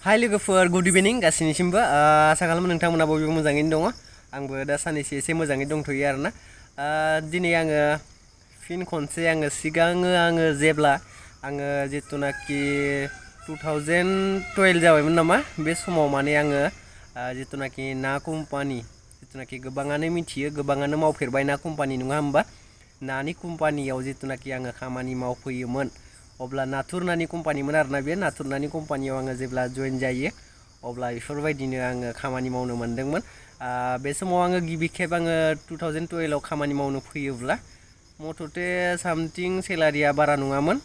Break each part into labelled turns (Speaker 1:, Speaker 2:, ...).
Speaker 1: हाय लोगोफोर गुड इभिनिं गासिनिसिमबो आसा खालामो नोंथांमोना बयबो मोजाङैनो दङ आंबो दा सानैसो एसे मोजाङै दंथ'यो आरोना दिनै आङो फिन खनसे आङो जेब्ला आङो जितुनाखि 2012 जाबायमोन नामा बे समाव माने आङो जितुनाखि ना कम्पानि जितुनाखि गोबाङानो मिथियो गोबाङानो मावफेरबाय ना कम्पानि नङा होमबा नानि कम्पानियाव जितुनाखि आङो खामानि मावफैयोमोन अब्ला नाथुर नानि कम्पानिमोन आरोना बे नाथुर नानि कम्पानियाव आङो जेब्ला जइन जायो अब्ला बेफोरबायदिनो आङो खामानि मावनो मोनदोंमोन बे समाव आङो गिबि खेब आङो 2012 आव खामानि मावनो फैयोब्ला मथथे सामथिं सेलारिया बारा नङामोन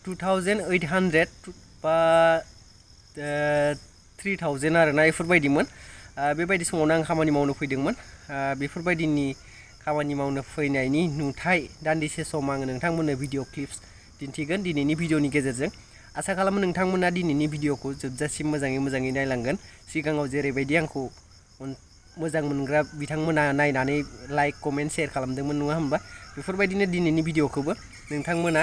Speaker 1: 2800 बा 3000 आरोना बेफोरबायदिमोन बेबायदि समावनो आं खामानि मावनो फैदोंमोन बेफोरबायदिनि खामानि मावनो फैनायनि नुथाय दान्दिसे सम आङो नोंथांमोननो भिडिअ क्लिप्स दिन्थिगोन दिनैनि भिडिअनि गेजेरजों आसा खालामो नोंथांमोना दिनैनि भिडिअखौ जोबजासिम मोजाङै नायलांगोन सिगाङाव जेरैबायदि आंखौ मोजां मोनग्रा बिथांमोना नायनानै लाइक कमेन्ट शेयार खालामदोंमोन नङा होमबा बेफोरबायदिनो दिनैनि भिडिअखौबो नोंथांमोना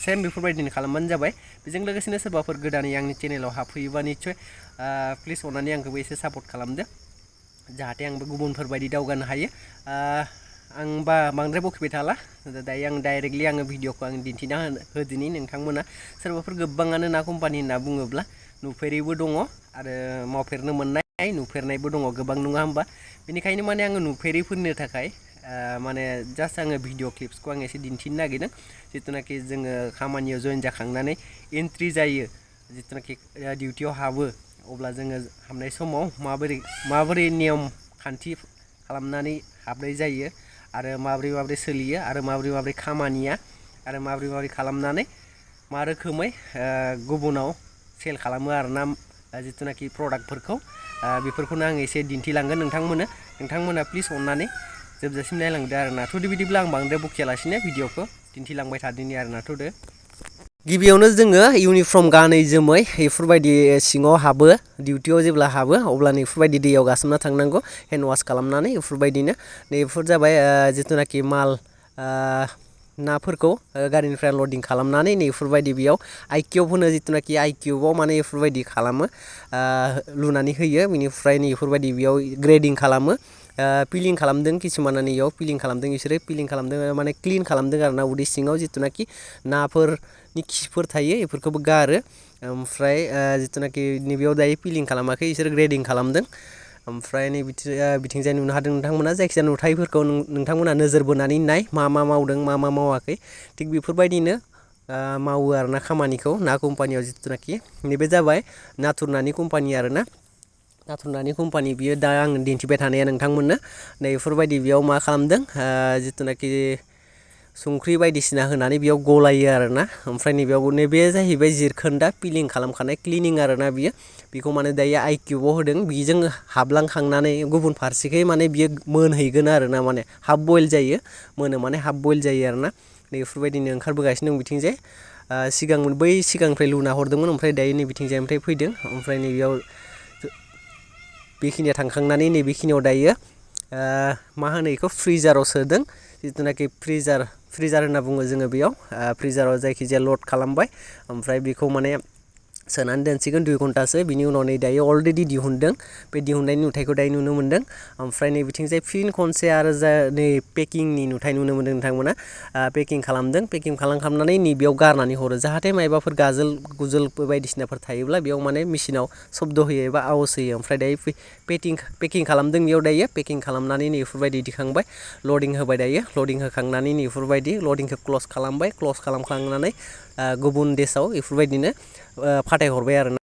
Speaker 1: सेम बेफोरबायदिनो खालामबानो जाबाय बेजों लोगोसेनो सोरबाफोर गोदानै आंनि चेनेलाव हाबफैयोबा निस्सय प्लिज अननानै आंखौबो एसे सापर्ट खालामदो जाहाथे आंबो गुबुनफोरबायदि दावगानो हायो आं बांद्राय बखिबाय थाला दायो आं डाइरेक्टलि आङो भिडिअखौ आं दिन्थिना होदिनि नोंथांमोना सोरबाफोर गोबाङानो ना कम्पानि होनना बुङोब्ला नुफेरैबो दङ आरो मावफेरनो मोननाय नुफेरनायबो दङ गोबां नङा होमबा बेनिखायनो माने आङो नुफेरैफोरनि थाखाय माने जास्ट आङो भिडिअ क्लिप्सखौ आं एसे दिन्थिनो नागिरदों जितुनाखि जोङो खामानियाव जइन जाखांनानै एन्ट्रि जायो जितुनाखि डिउटियाव हाबो अब्ला जोङो हाबनाय समाव माबोरै नियम खान्थि खालामनानै हाबनाय जायो आरो माबोरै सोलियो आरो माबोरै खामानिया आरो माबोरै खालामनानै मा रोखोमै गुबुनाव सेल खालामो आरोना जितुनाखि प्रडाक्टफोरखौ बेफोरखौनो आं एसे दिन्थिलांगोन नोंथांमोना प्लिज अननानै जोबजासिम नायलांदो आरोना थुदो बिदिब्ला आं बांद्राय बखियालासिनो भिडिअखौ दिन्थिलांबाय थादोनि आरोना थुदो गिबियावनो जोङो इउनिफर्म गानै जोमै बेफोरबायदि सिङाव हाबो डिउटियाव जेब्ला हाबो अब्ला बेफोरबायदि दैयाव गासोमना थांनांगौ हेन्ड वास खालामनानै बेफोरबायदिनो नैबेफोर जाबाय जितुनाखि माल नाफोरखौ गारिनिफ्राय लडिं खालामनानै नैफोरबायदि बेयाव आइकिउब होनो जितुनाखि आइकिउबाव माने बेफोरबायदि खालामो लुनानै होयो बेनिफ्राय नैफोरबायदि बेयाव ग्रेडिं खालामो पिलिं खालामदों किसुमाना नैयाव पिलिं खालामदों बिसोरो पिलिं खालामदों माने क्लिन खालामदों आरोना उदै सिङाव जितुनाखि नाफोरनि खिफोर थायो बेफोरखौबो गारो ओमफ्राय जितुनाखि नैबेयाव दायो पिलिं खालामाखै बिसोर ग्रेडिं खालामदों ओमफ्राय नै बिथिंजाय नुनो हादों नोंथांमोना जायखिजाया नुथायफोरखौ नोंथांमोना नोजोर बोनानै नाय मा मावदों मा मावाखै थिग बेफोरबायदिनो मावो आरोना खामानिखौ ना कम्पानियाव जितुनाखि नैबे जाबाय नाथुर नानि कम्पानि आरोना नाथुर नानि कम्पानि बियो दा आं दिन्थिबाय थानाया नोंथांमोननो नैफोरबायदि बेयाव मा खालामदों जितुनाखि संख्रि बायदिसिना होनानै बेयाव गलायो आरोना ओमफ्राय नैबे जाहैबाय जिरखोन्दा पिलिं खालामखानाय क्लिनिं आरोना बेखौ माने दायो आइकिउबाव होदों बेजों हाबलांखांनानै गुबुन फारसेखै माने बियो मोनहैगोन आरोना माने हाफ बयल जायो मोनो माने हाफ बयल जायो आरोना बेफोरबायदिनो ओंखारबोगासिनो दं बिथिंजाय सिगांनिफ्राय लुना हरदोंमोन ओमफ्राय दायो नै बिथिंजायनिफ्राय फैदों ओमफ्राय नैबेयाव बेखिनिया थांखांनानै नैबेखिनियाव दायो मा होनो बेखौ फ्रिजाराव सोदों जितुनाखि फ्रिजार होनना बुङो जोङो बेयाव फ्रिजाराव जायखिजाया लड खालामबाय ओमफ्राय बेखौ माने सोनानै दोनसिगोन 2 घन्टासो बिनि उनाव नै दायो अलरेडि दिहुनदों बे दिहुननायनि नुथायखौ दायो नुनो मोन्दों ओमफ्राय नै बिथिंजाय फिन खनसे आरो नै पेकिंनि नुथाय नुनो मोन्दों नोंथांमोना पेकिं खालामदों पेकिं खालामनानै नैबेयाव गारनानै हरो जाहाथे मायबाफोर गाजोल गुजोल बायदिसिनाफोर थायोब्ला बेयाव माने मेसिनाव शब्द होयो एबा आवाज होयो ओमफ्राय दायो पेकिं खालामदों बेयाव दायो पेकिं खालामनानै नैफोरबायदि दिखांबाय लडिं होबाय दायो लडिं होखांनानै नैफोरबायदि लडिंखौ क्लस खालामबाय क्लस खालामखांनानै गुबुन देशआव बेफोरबायदिनो फाथायहरबाय आरोना